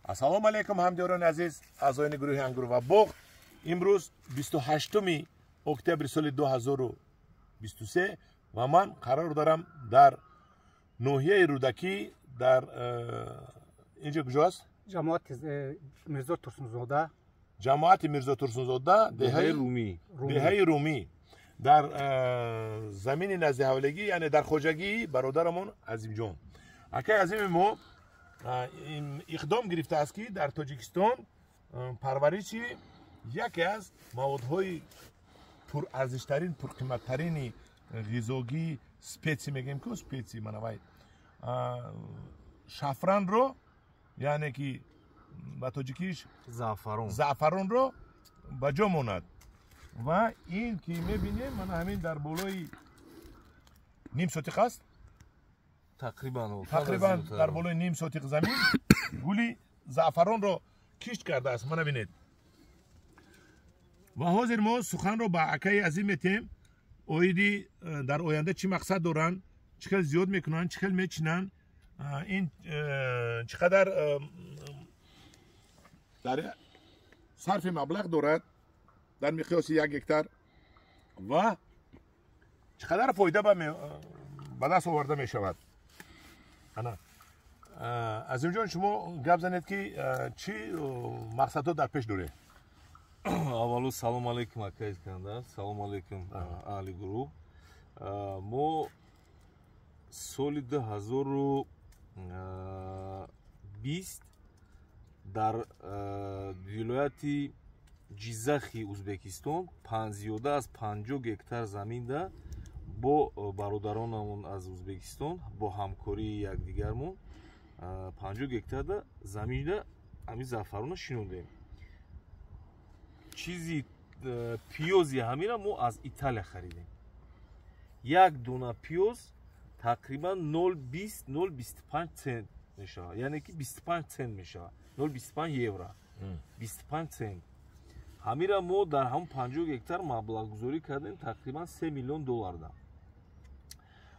Ассалому алайкум, ҳамдиёрони азиз, аъзоёни гурӯҳи Ангур ва боғ. Имрӯз 28 октябри соли 2023 ва ман қарор дорам дар ноҳияи Рӯдакӣ, дар инҷо куҷо аст? Ҷамоати Мирзо Турсунзода. Ҷамоати Мирзо Турсунзода, деҳаи Румӣ. Деҳаи Румӣ, дар замини назди ҳавлигӣ, яъне дар хоҷагии бародарамон Азимҷон. Акаи азими мо иқдом гирифтааст, ки дар Тоҷикистон парвариши яке аз маводҳои пурарзиштарин, пурқиматтарини ғизогӣ, специя мегӯем ку, специя манавай шафранро, яъне ки ба тоҷикиш заъфарон, заъфаронро ба ҷо монад. Ва ин ки мебинем, мана ҳамин дар болои ним сотиқ аст. Тақрибан. Тақрибан дар болои ним сотиқ замин гули заъфаронро кишт кардааст. Мана бинед. Ва ҳозир мо суханро ба акаи азим метем, оиди дар оянда чӣ мақсад доранд, чӣ хел зиёд мекунанд, чӣ хел мечинанд, ин чӣ қадар дар сарфи маблағ дорад дар миқёси 1 гектар ва чӣ қадар фоида ба даст оварда мешавад. Ана, Азимҷон, шумо гап занед, ки чӣ мақсадҳо дар пеш доред. Аввалу, салом алейкум, ака Искандар, салом алейкум, аҳли гурӯҳ. Мо соли 2020 дар вилояти Ҷиззахи Узбекистон зиёда аз 50 гектар заминда бо бародаронамон аз Узбекистон, бо ҳамкории якдигармон 50 гектарда заминда ҳамин заъфарона шинондем. Чизи пиёзи ҳамира мо аз Италия харидем. Як дона пиёз тақрибан 0,20, 0,25 цент мешавад, яъне ки 25 цент мешавад, 0,25 евро, 25 цент. Ҳамира мо дар ҳамон 50 гектар маблағгузорӣ кардем тақрибан 3 миллион долларда.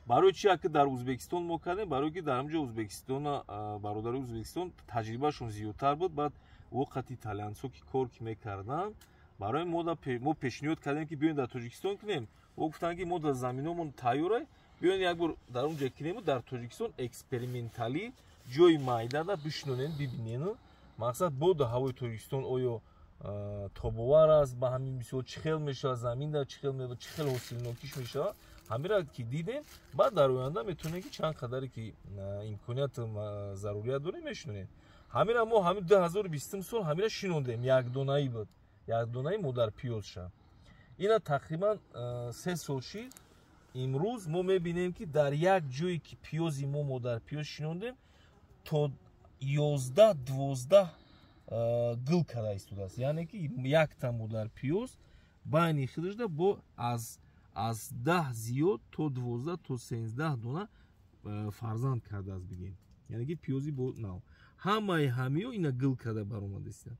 Барои чи аки дар Узбекистон мо кардем? Барое ки дар ҳамҷо Узбекистона, бародари Узбекистон таҷрибашон зиёдтар буд. Баъд воқати италиянсо ки кор ки мекарданд, барои мо пешниҳод кардем, ки биёем, дар Тоҷикистон кунем. О гуфтанд, ки мо дар заминомон тайёра, биёем, як бор дар он ҷо кунему дар Тоҷикистон эксперименталӣ ҷои майдада бишнонем, бибинем, мақсад боду ҳавои Тоҷикистон оё тобовар аст ба ҳамин мисол, чӣ хел мешавад, заминда чӣ хел, чӣ хел ҳосилнокиш мешавад. Ҳамира ки дидем, баъд дар оянда метавонем, ки чанд қадаре ки имконияту зарурият дорем, мешинонем. Ҳамира мо ҳамин 2020-ум сол ҳамира шинондем. Якдонаӣ буд, якдонаи модарпиёзша. Ина тақрибан 3 сол шид. Имрӯз мо мебинем, ки дар як ҷое ки пиёзи мо модарпиёз шинондем, то 11, 12 гул карда истодааст. Яъне ки якта модарпиёз байни худашда бо аз 10 зиёд то 12, то 13 дона фарзанд кардааст, бигем. Яъне ки пиёзи бо нав ҳамаи ҳамиё ина гул карда баромадастанд.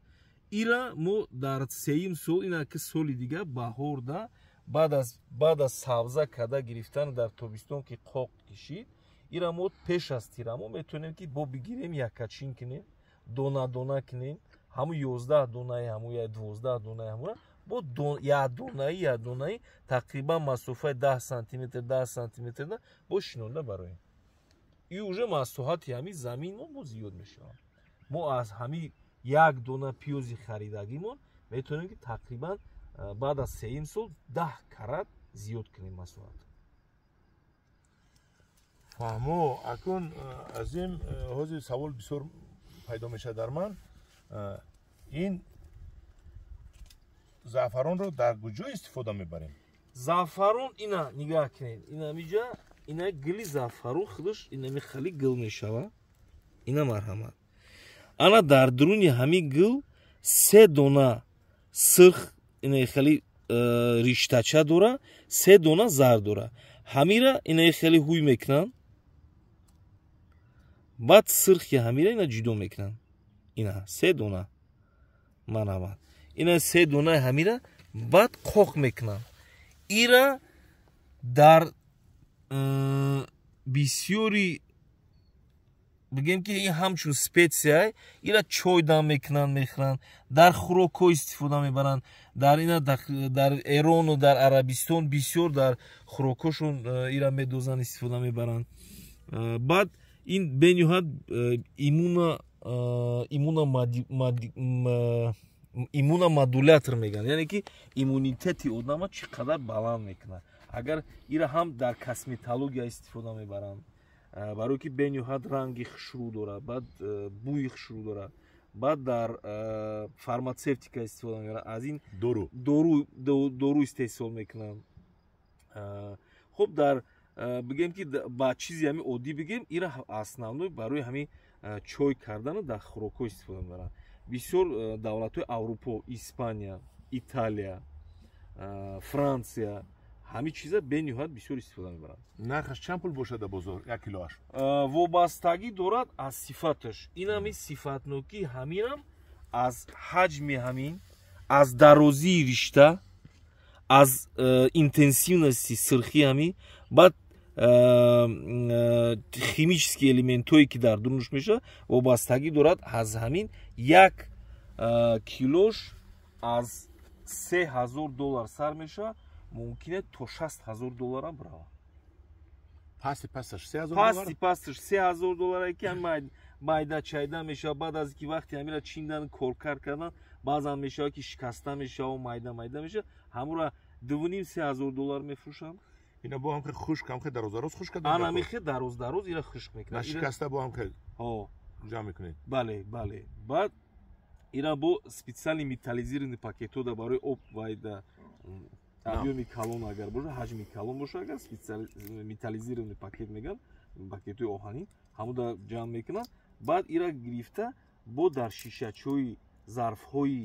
Ира мо дар сеюм сол, ина ки соли дигар баҳорда, баъд аз сабза карда гирифтан, дар тобистон ки қоқ кишид, ира мо пеш аз тирамо метавонем, ки бо бигирем, якачин кунем, дона дона кунем. Ҳамун 11 донаи ҳамун я 12 донаи ҳамура бо якдонаи якдонаи тақрибан масофаи 10 сантиметр, 10 сантиметр бо шинонда бароем. И уже масоҳати ҳамин заминмон бо зиёд мешавад. Мо аз ҳамин як дона пиёзи харидагимон метавонем, ки тақрибан баъд аз сеюм сол 10 карат зиёд кунем масоҳат. Фаҳмо. Акун, Азим, ҳозир савол бисёр пайдо мешавад дар ман: ин заъфаронро дар куҷо истифода мебарем? Заъфарон, ина нигаҳ кунед, инамиҷа, ина гили заъфарон худаш инами хали гил мешавад. Ина, марҳамат, ана дар дуруни ҳамин гил се дона сирх, ина хели риштача дора, се дона зар дора. Ҳамира ина хеле ҳуй мекунанд, баъд сирхи ҳамира ина ҷудо мекунанд. Ина се дона, марҳамат, ина се донаи ҳамира баъд қоқ мекунанд. Ира дар бисёри Бигем ки ин ҳамчун специя, ира чой дам мекунанд, мехӯранд, дар хӯрокҳо истифода мебаранд. Дар ина дар Эрону дар Арабистон бисёр дар хӯрокҳошон ира медозанд, истифода мебаранд. Баъд ин бениҳоят иммуномодулятор мегӯянд, яъне ки иммунитети одама чӣ қадар баланд мекунад. Агар ира ҳам дар косметология истифода мебаранд, барое ки бениҳоят ранги хушрӯ дорад, баъд бӯи хушрӯ дорад. Баъд дар фармацевтика истифода мебаранд, аз ин дору истеҳсол мекунанд. Хуб, дар бигем ки ба чизи ҳами оддӣ бигем, ира основной барои ҳамин чой кардану дар хӯрокҳо истифода мебаранд. Бисёр давлатҳои Аврупо, Испания, Италия, Франсия ҳамин чиза бениҳоят бисёр истифода мебаранд. Нархаш чанд пул бошад дар бозор як килоаш? Вобастагӣ дорад аз сифаташ. Ин ҳами сифатнокӣ ҳаминам аз ҳаҷми ҳамин, аз дарозии ришта, аз интенсивности сирхи ҳамин, баъд химический элементҳое ки дар дурунаш мешавад, вобастагӣ дорад аз ҳамин. Як килош аз 3000 доллар сар мешавад, мумкин то 60 000 долларам биравад. Пасти пасташ 3000? Пасти пасташ 3000 доллар, ки майда чайда мешавад. Баъд аз ки вақте ҳамира чиндан, коркард кардан, баъзан мешавад ки шикаста мешавад, майда майда мешавад. Ҳамура 2,5-3 ҳазор доллар мефурӯшанд. Ина бо ҳамхе хушк, ҳамхе дароз дароз хушк кардан? Анамихе дароз дароз ира хушк мекунад. Нашикаста бо ҳамхе ҷамъ мекунед? Бале. Баъд ира бо специальный металлизированный пакетҳо да барои об вайда объёми калон агар боша, ҳаҷми калон боша, агар металлизированный пакет мегӯянд, пакетҳои оҳанӣ, ҳамуда ҷамъ мекунанд. Баъд ира гирифта бо дар шишачои зарфҳои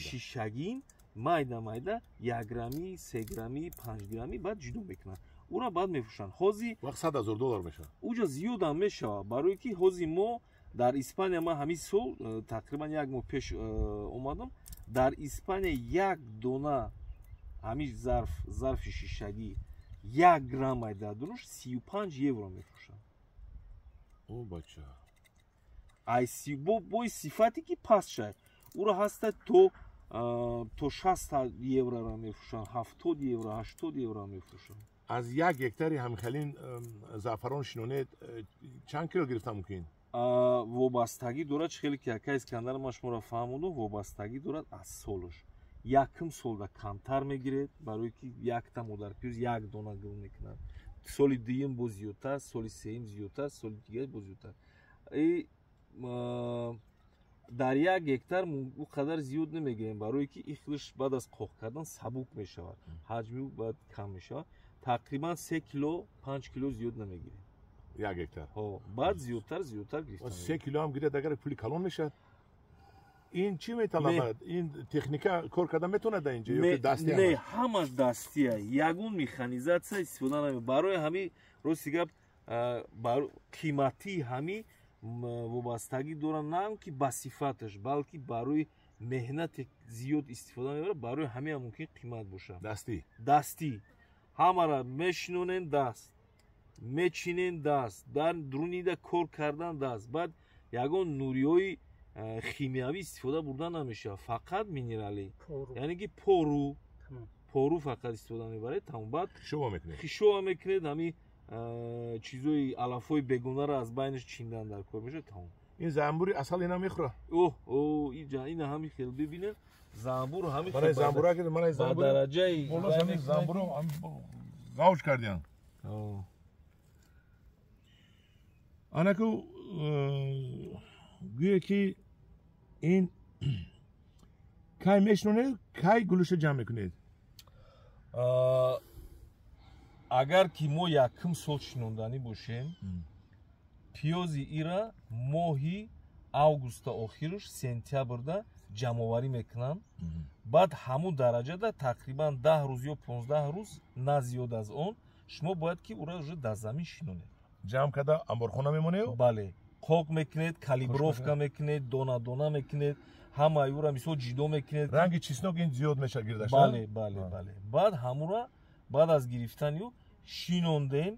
шишагин майда майда, 1 граммӣ, 3 граммӣ, 5 граммӣ баъд ҷудо мекунанд ура, баъд мефурӯшанд. Ҳози вақт 100 000 доллар мешавад. Уҷо зиёдам мешавад, барое ки ҳози мо дар Испания, ман ҳамин сол тақрибан як моҳ пеш омадам, дар Испания як дона ҳамин зарф, зарфи шишагӣ, 1 граммай дар дунуш 35 евро мефурӯшанд. О бача! Ай бои сифате ки паст шад, ура ҳаста то 60 еврора мефурӯшанд, 70 евро, 80 евро мефурӯшанд. Аз 1 гектари ҳамхелин заъфарон шинонед, чанд кило гирифта мумкин? Вобастагӣ дорад, чӣ хеле ки ака Искандар ман шуморо фаҳмондум, вобастагӣ дорад аз солаш. Якум солда камтар мегиред, барое ки якта модарпиёз як дона гул мекунад. Соли дуюм боз зиёдтар, соли сеюм зиёдтар, соли дигар боз зиёдтар. Дар 1 гектар ӯ қадар зиёд намегирем, барое ки ин худаш баъд аз қоқ кардан сабук мешавад, ҳаҷми ӯ баъд кам мешавад. Тақрибан 3 кило, 5 кило зиёд намегирем. 1 гектар? Баъд зиёдтар, зиёдтар гирифта. 3 кило ҳам гиред, агар пули калон мешавад. Ин чӣ металабад? Ин техника кор карда метавонад дар инҷо ё дастӣ? Не, ҳамаш дастия, ягон механизатсия истифода наме. Барои ҳамин, рости гап, қиматии ҳамин вобастагӣ дорад на он ки ба сифаташ, балки барои меҳнати зиёд истифода мебарад. Барои ҳамин мумкин қимат бошад. Дастӣ. Дастӣ, ҳамара мешинонен даст, мечинен даст, дар дурунида кор кардан даст. Баъд ягон нуриҳои химиявӣ истифода бурда намешавад, фақат минералӣ, яъне ки пору, пору фақат истифода мебаред, тамом. Баъд хишова мекунед? Хишова мекунед, ҳамин чизои алафҳои бегонаро аз байнаш чиндан дар кор мешавад, тамом. Ин занбури асал ина мехӯра? Оҳ, о, ина ҳами хел бибинед, занбур ҳами. Мана занбура, мана занбур дараҷаи занбуру ғавж кардиян. Анаку гӯе ки ин кай мешинонед, кай гулуша ҷамъ мекунед? Агар ки мо якум сол шинонданӣ бошем, пиёзи ира моҳи августа охирш, сентябрда ҷамъоварӣ мекунанд. Баъд ҳамун дараҷада тақрибан 10 рӯз ё 15 рӯз, на зиёд аз он, шумо бояд ки ура уже дар замин шинонед. Ҷамъ карда амборхона мемонед? Бале, қоқ мекунед, калибровка мекунед, дона дона мекунед, ҳамаи ӯра мисол ҷидо мекунед. Ранги чеснок ин зиёд мешавад гирдаш? Бале. Баъд ҳамура баъд аз гирифтани ӯ шинондем,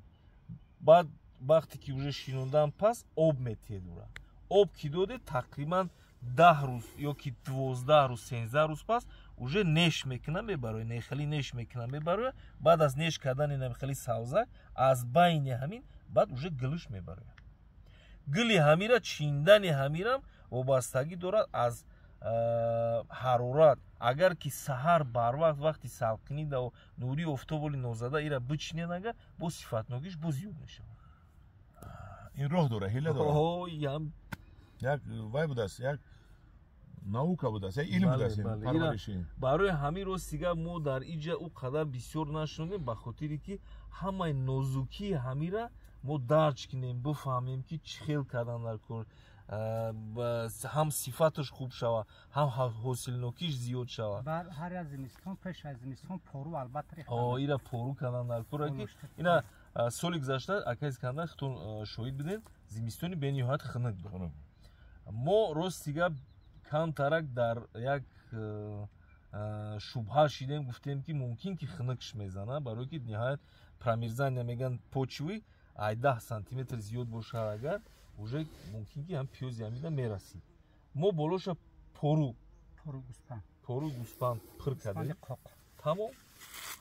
баъд вақте ки уже шинондан пас об метиҳед ура. Об ки доде тақрибан 10 рӯз ё ки 12 рӯз, 13 рӯз пас уже неш мекуна мебарояд, нехели неш мекуна мебарояд. Баъд аз неш кардани намхели савзак аз байни ҳамин баъд уже гулиш мебарояд. Гули ҳамира чиндани ҳамирам вобастагӣ дорад аз ҳарорат. Агар ки саҳар барвақт вақти салқинӣ да нури офтоболи нозада ира бичинед, агар бо сифатнокиш бо зиёд мешавад. Ин роҳ дора, ҳила дора. Як вай будааст, як наука будааст, як илм будааст парвариши. Барои ҳамин рости гап мо дар иҷа ӯ қадар бисёр нашунидем, ба хотире ки ҳамаи нозукии ҳамира мо дарҷ кунем, бифаҳмем ки чӣ хел кардан дар кор, ҳам сифаташ хуб шава, ҳам ҳосилнокиш зиёд шава. Ҳар як зимистон, пеш аз зимистон пору албатта рехта. Ира пору кардан дар кор, ки ина соли гузашта акай Искандар худтон шоҳид будем, зимистони бениҳоят хунук буд. Мо рости гап камтарак дар як шубҳа шидем, гуфтем ки мумкин ки хунукш мезана, барое ки ниҳоят промерзания меган почвы ай 10 сантиметр зиёд бошад, агар уже мумкин ки ҳам пиёзи ҳамида мерасид. Мо болоша пору гӯспанд пир кардем. Тамом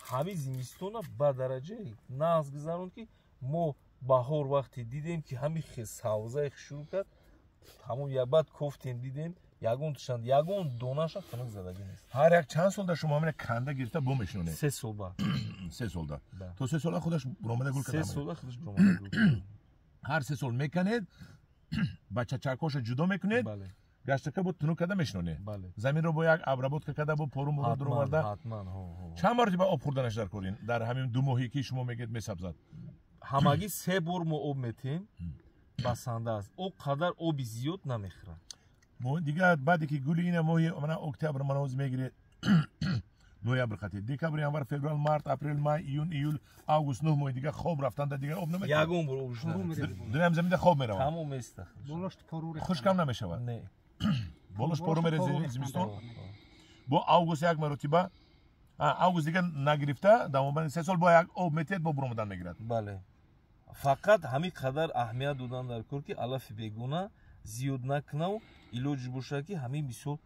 ҳамин зимистона ба дараҷаи нағз гузаронд ки мо баҳор вақте дидем ки ҳамин савзае шурӯъ кард, ҳамон як баъд кофтем, дидем ягон тушанд, ягон донаша хунук задагӣ нест. Ҳар як чанд сол дар шумо ҳамина канда гирифта бо мешинонед? 3 сол ба. 3 сол да. То 3 сола худаш буромада гул карда. 3 сола худаш буромада гул карда. Ҳар 3 сол меканед, бачачакҳоша ҷудо мекунед, гаштака бо тунук карда мешинонед. Заминро бо як обработка карда, бо пору муру дуроварда. Ҳатман, ҳо. Чанд маротиба об хӯрданаш дар кор ин? Дар ҳамин 2 моҳе ки шумо мегӯед месабзад. Ҳамагӣ 3 бор мо об метиҳем, басанда аст. О қадар оби зиёд намехӯрад. Дигар баъде ки гули ина моҳи мана октябр мана ҳозир мегиред, ноябр хати, декабр, январ, феврал, март, апрел, май, июн, июл, август, 9 моҳи дигар хоб рафтанда дигар об намедиҳад. Ягон бор об намедиҳад. Дуям заминда хоб меравад. Тамом места. Хушкам намешавад. Не. Болош пору мерезед зимистон. Бо август як маротиба, август дигар нагирифта, дар мобайни 3 сол бо як об метиҳад, бо буромадан мегирад. Бале. Фақат ҳамин қадар аҳамият додан дар кор ки алафи бегона зиёд накунав, илоҷ бошад ки ҳамин бисёр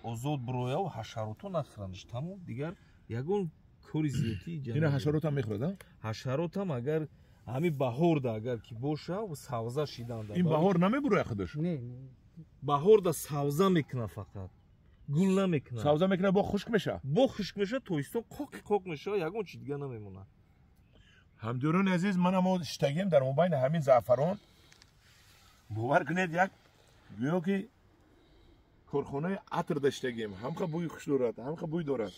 озод бирояв, ҳашарото нахӯрандш. Тамом, дигар ягон кори зиёдӣ ина ҳашаротам мехӯрад, а? Ҳашаротам агар ҳамин баҳорда агар ки боша, савза шиданда. Ин баҳор намебурояд худаш? Не. Баҳорда савза мекунад фақат. Гул намекунад. Савза мекунад, бо хушк мешавад. Бо хушк мешавад, тобистон қоқи қоқ мешавад, ягон чи дигар намемонад. Ҳамдиёрони азиз, ман мо шитагием дар мобайни ҳамин заъфарон. Бовар кунед, як гӯё ки корхонаи атр даштагием, ҳамха бӯи хуш дорад, ҳамха бӯй дорад.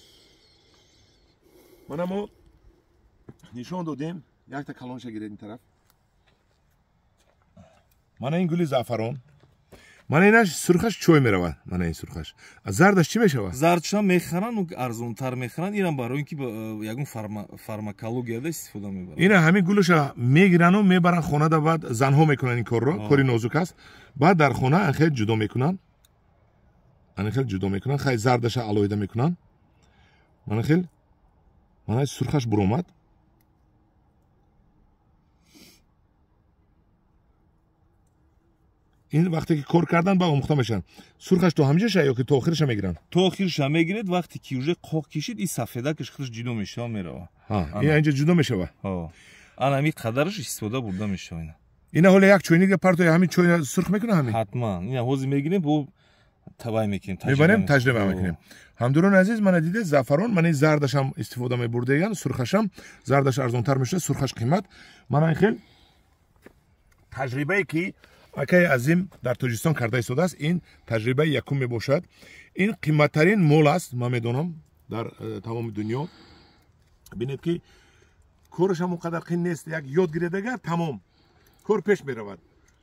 Мана мо нишон додем, якта калонша гиред ин тараф. Мана ин гули заъфарон. Мана инаш сурхаш чой меравад, мана ин сурхаш. Зардаш чӣ мешавад? Зардша мехаранд, арзонтар мехаранд, инам барои ин ки ягон фармакологияда истифода мебаранд. Ина ҳамин гулаша мегирану мебаранд хонада, баъд занҳо мекунанд ин корро, кори нозук аст. Баъд дар хона анхел ҷудо мекунанд. Анхел ҷудо мекунанд, хай зардаша алоҳида мекунанд. Мана хел, мана сурхаш буромад. Ин вақте ки кор кардан ба омӯхта мешаванд. Сурхаш то ҳамҷаша ё ки то охириша мегиранд? То охириша мегиред, вақте ки уже қоқ кишид, ин сафедакаш худаш ҷудо мешава, мерава. Ин инҷа ҷудо мешава. Ана ҳамин қадараш истифода бурда мешава ина. Ина ҳоло як чойник партои ҳамин чой сурх мекунад ҳамин? Ҳатман. Ина ҳозир мегирем, бо табай мекунем, мебарем, таҷриба мекунем. Ҳамдурони азиз, мана дидед заъфарон, мана ин зардашам истифода мебурдаган, сурхашам, зардаш арзонтар мешавад, сурхаш қимат. Мана ин хел таҷрибае ки акаи азим дар Тоҷикистон карда истодааст, ин таҷрибаи якум мебошад. Ин қиматтарин мол аст, ман медонам, дар тамоми дунё. Бинед ки кораш ҳам он қадар қин нест, як ёд гиред агар тамом кор пеш меравад.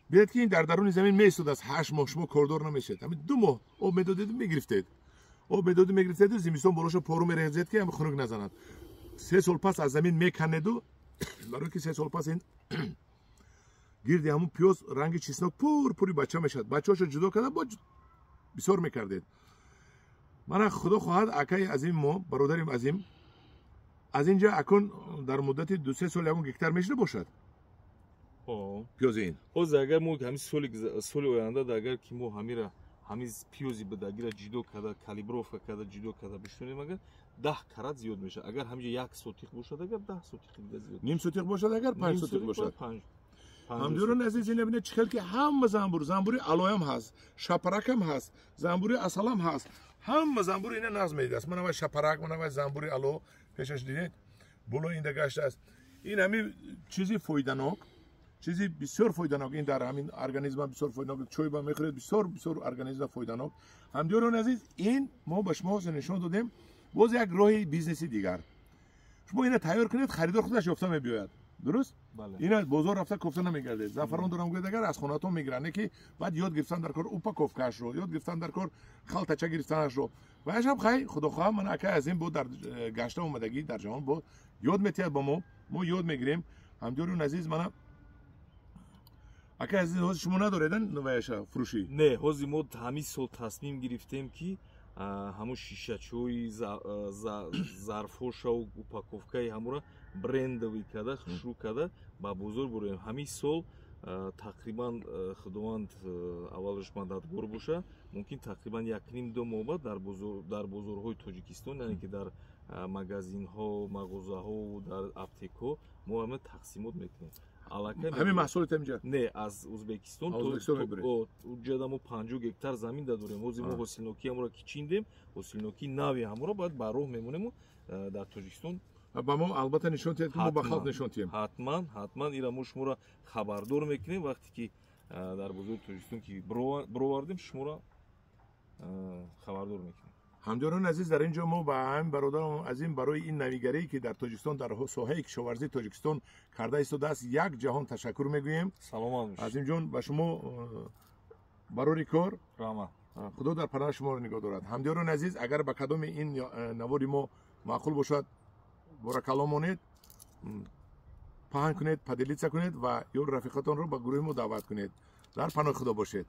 Бинед ки ин дар даруни замин меистодааст, 8 моҳ шумо кордор намешавед. Ҳамин 2 моҳ об медодеду мегирифтед. Об медоду мегирифтеду зимистон болоша пору мерезед ки ҳам хунук назанад. 3 сол пас аз замин меканеду, барои ки 3 сол пас ин гирди ҳамун пиёз ранги чеснок пур-пури бача мешавад. Бачаҳошо ҷудо карда бо бисёр мекардед. Мана худо хоҳад акаи азим мо, бародарим азим, аз инҷа акун дар муддати 2-3 сол ягон гектар мешуда бошад. Пиёзи ин. Ҳозир агар мо ҳамин соли оянда агар ки мо ҳамира ҳамин пиёзи бидагира ҷидо карда, калибровка карда, ҷидо карда бишунем, агар 10 карат зиёд мешавад. Агар ҳаминҷа 1 сотих бошад, агар 10 сотихи дига зиёд. Ним сотих бошад, агар 5 сотих бошад. Ҳамдиёрони азиз, ина бинед, чӣ хел ки ҳама занбур, занбури алоям ҳаст, шапаракам ҳаст, занбури асалам ҳаст, ҳама занбури ина нағз медидааст. Мана вай шапарак, мана вай занбури ало, пешаш дидед, боло инда гаштааст. Ин ҳамин чизи фоиданок, чизи бисёр фоиданок, ин дар ҳамин организма бисёр фоиданок, чой ба мехӯред, бисёр бисёр организма фоиданок. Ҳамдиёрони азиз, ин мо ба шумо ҳозир нишон додем боз як роҳи бизнеси дигар. Шумо ина тайёр кунед, харидор худаш ёфта мебиёяд. Дуруст? Ина бозор рафта кофта намегардед. Зафарон дорам гӯяд, агар аз хонатон мегиранд, не ки баъд ёд гирифтан дар кор упаковкаашро, ёд гирифтан дар кор халтача гирифтанашро. Ва ашам хай, худо хоҳам, ман акай аз ин бо дар гашта омадагӣ дар ҷаҳон бо ёд метиҳад ба мо, мо ёд мегирем. Ҳамдиёрони азиз, мана акай азиз, ҳозир шумо надоред ваяша фурӯшӣ? Не, ҳозир мо ҳамин сол тасмим гирифтем, ки ҳамун шишачои зарфҳошаву упаковкаи ҳамура брендовый карда, хушрӯ карда ба бозор бурем. Ҳамин сол тақрибан, худованд аввалаш мададгор боша, мумкин тақрибан 1,5-2 моҳ баъд дар бозорҳои Тоҷикистон, яъне ки дар магазинҳо, мағозаҳо, дар аптекҳо мо ҳама тақсимот мекунем. Ҳамин маҳсулот инҷа? Не, аз Узбекистон. Уҷада мо 50 гектар замин дорем. Ҳозир мо ҳосилнокии ҳамуро ки чиндем, ҳосилнокии нави ҳамуро бояд ба роҳ мемонему дар Тоҷикистон. Ба мо албатта нишон диҳед, ки мо ба халқ нишон диҳем. Ҳатман, ҳатман ира мо шуморо хабардор мекунем. Вақте ки дар бозори Тоҷикистон ки бировардем, шуморо хабардор мекунем. Ҳамдиёрони азиз, дар ин ҷо мо ба ҳамин бародарам азим барои ин навигарие, ки дар Тоҷикистон, дар соҳаи кишоварзии Тоҷикистон карда истодааст, як ҷаҳон ташаккур мегӯем. Саломат бошед. Азимҷон, ба шумо барори кор, раҳмат. Худо дар паноҳи шуморо нигоҳ дорад. Ҳамдиёрони азиз, агар ба кадоми ин навори мо маъқул бошад, боракалло монед, паҳн кунед, поделиться кунед ва ёру рафиқатонро ба гурӯҳи мо даъват кунед. Дар паноҳи Худо бошед.